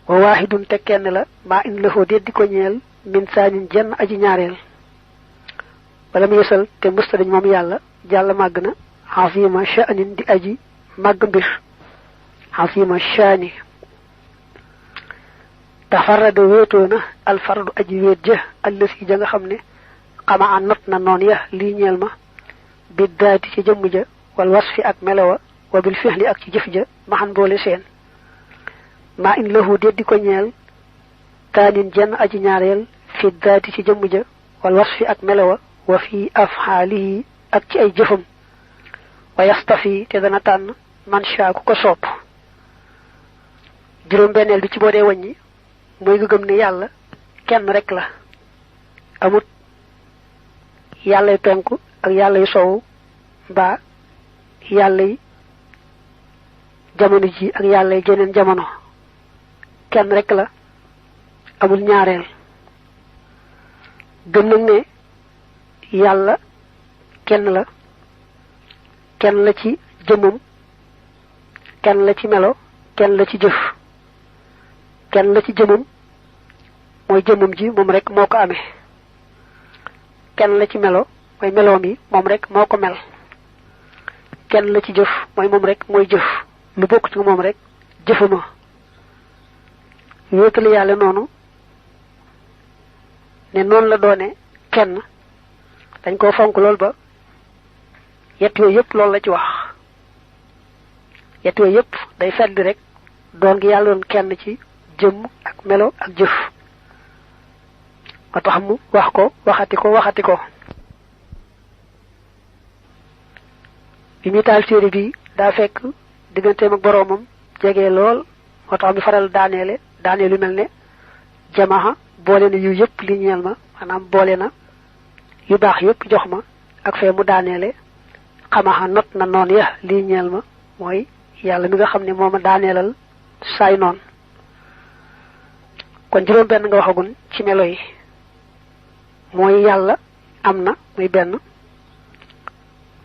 wa wahidun te kenn la ma in lahu de di ko ñeel min saanin jenn aji ñaareel wala mu yesal te musta dañ moom yàlla jàll màgg na xafima sha'nin di aji màgg mbir xafima sha'ni tafarrada wéetoona alfardu aji wéet ja allësi ja nga xam ne xama an not na noon ya lii ñeel ma bi daati ci jëmm ja wal wasfi ak melowa wa bil fihli ak ci jëf ja maxan boole seen ma in lahu de di ko ñeel taanin jenn aji ñaareel fi daati ci jëmm ja wal wasfi ak melowa wa fi afxaalihi ak ci ay jëfam wa yastafi te dana tànn man sha ku ko sopp juróom benneel bi ci boo dee wàññi mooy nga gëm ne yàlla kenn rek la amut yàllay penku ak yàllay sowu mbaa yàllay jamono ji ak yàllay jeneen jamono kenn rek la amul ñaareel gëm nag ne yàlla kenn la ci jëmmam kenn la ci melo kenn la ci jëf kenn la ci jëmmam mooy jëmmam ji moom rek moo ko amee kenn la ci melo mooy meloom yi moom rek moo ko mel kenn la ci jëf mooy moom rek mooy jëf lu bokk ci moom rek jëfama wéetale yàlla noonu ne noonu la doone kenn dañ koo fonk lool ba yett yooyu yëpp loolu la ci wax yett yooyu yëpp day fedd rek doon gi yàlla doon kenn ci jëmm ak melo ak jëf moo tax mu wax ko waxati ko bi muy taal téere bi daa fekk digganteem ak boroomam jege lool moo tax mi faral daaneel lu mel ne jamaha boole na yu yëpp li ñeel ma maanaam boole na yu baax yëpp jox ma ak fee mu daaneele xamaxa not na noon ya lii ñeel ma mooy yàlla mi nga xam ne moo ma daaneelal saay noon kon juróom benn nga waxagun ci melo yi mooy yàlla am na muy benn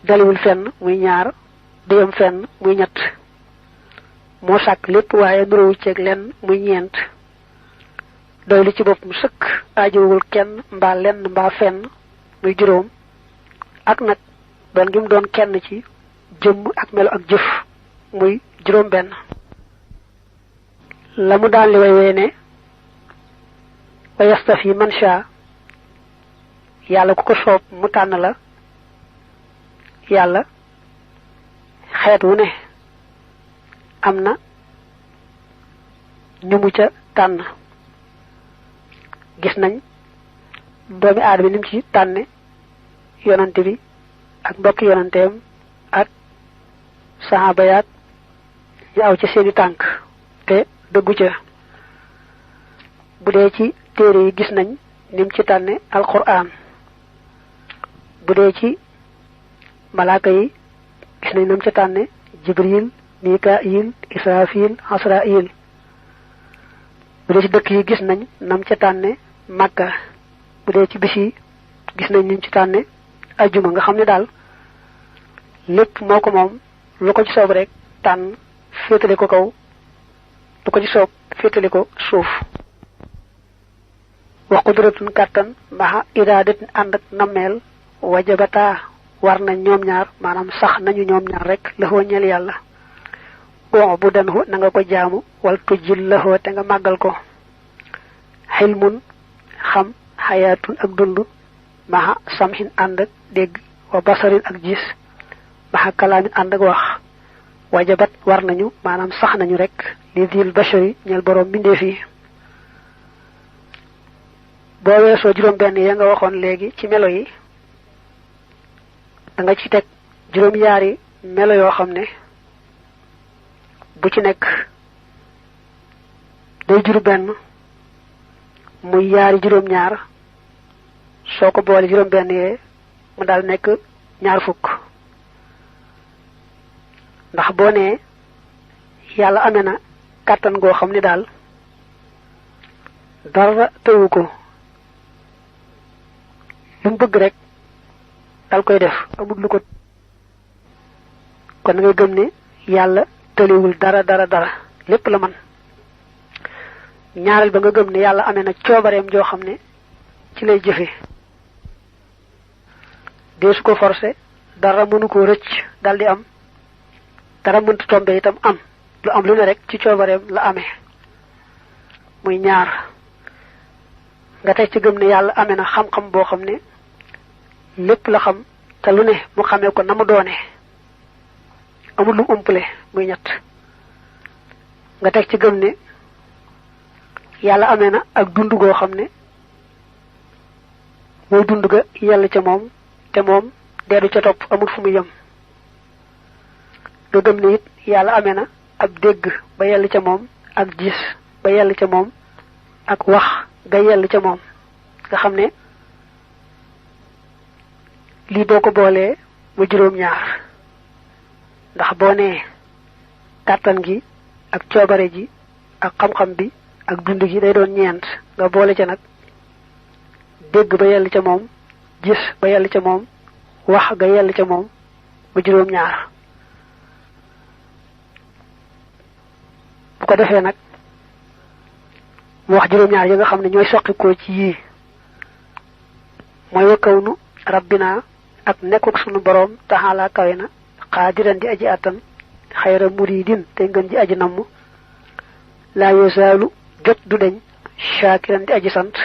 daliwul fenn muy ñaar dayam fenn muy ñett moo sàkk lépp waaye nuróowu ceeg lenn muy ñeent doy lu ci boppam sëkk aajowul kenn mbaa lenn mbaa fenn muy juróom ak nag doon gi mu doon kenn ci jëmm ak melo ak jëf muy juróom benn la mu daan li way weene wa yastafi man sha yàlla ku ko soob mu tànn la yàlla xeet wu ne am na ñu mu ca tànn gis nañ doomi aadama nim ci tànne yonante bi ak mbokki yonanteem ak saxaaba yaat ñu aw ci seeni tànk te dëggu ca bu dee ci téere yi gis nañ nim ci tànne alquran bu dee ci malaaka yi gis nañ nam ci tànne jibril mikail israfil asrail bu dee ci dëkk yi gis nañ nam ca tànne makka bu dee ci bis yi gis nañ nim ci tànne ajjuma nga xam ne daal lépp moo ko moom lu ko ci soob rek tànn féetale ko kaw lu ko ci soob féetale ko suuf wa qudratun kàttan maxa iraadatin ànd ak nammeel wajabata war nañ ñoom ñaar maanaam sax nañu ñoom ñaar rek laxoo ñeel yàlla oo bu danhu na nga ko jaamu wal tujjil laxoo te nga màggal ko xilmun xam xayaatun ak dund maxa samhin ànd ak dégg wa basarin ak gis maxa kalaamin ànd ak wax wajabat war nañu maanaam sax nañu rek li dil bashari ñeel boroom mbindeef yi boo weesoo juróom benn ya nga waxoon léegi ci melo yi da nga ci teg juróom yaari melo yoo xam ne bu ci nekk day juru benn muy yaari juróom ñaar soo ko boole juróom benn yee mu daal nekk ñaar fukk ndax boo nee yàlla amee na kàttan goo xam ne daal dara tëwu ko lu mu bëgg rek dal koy def amul lu ko kon ngay gëm ne yàlla tëliwul dara lépp la man ñaaral ba nga gëm ne yàlla amee na coobareem joo xam ne ci lay jëfe deesu ko forcé dara mënu ko rëcc daldi am dara mënta tombe itam am lu am lu ne rek ci coobareem la amee muy ñaar nga teg ci gëm ne yàlla amee na xam-xam boo xam ne lépp la xam te lu ne mu xamee ko na mu doone amul lu umpale muy ñett nga teg ci gëm ne yàlla amee na ak dund goo xam ne mooy dund ga yàlla ca moom te moom deedu ca topp amul fu mu yem nga gëm ne it yàlla amee na ak dégg ba yàlla ca moom ak gis ba yàlla ca moom ak wax ga yàlla ca moom nga xam ne lii boo ko boolee mu juróom-ñaar ndax boo nee kàttan gi ak coobare ji ak xam-xam bi ak dund gi day doon ñeent nga boole ca nag dégg ba yàlla ca moom gis ba yàlla ca moom wax ga yàlla ca moom mu juróom-ñaar bu ko defee nag mu wax juróom-ñaar yi nga xam ne ñooy soqikoo ci yii mooy wakkawnu rabbina ak nekkuk sunu boroom taxalaa kawe na xaadiran di aji attan xayra muridin te ngën ji aji namm laa yosaalu jot du deñ shaakiran di aji sant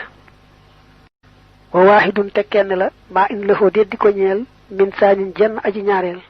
wa waahidun te kenn la maa in lafoo déet di ko ñeel min saanin jenn aji ñaareel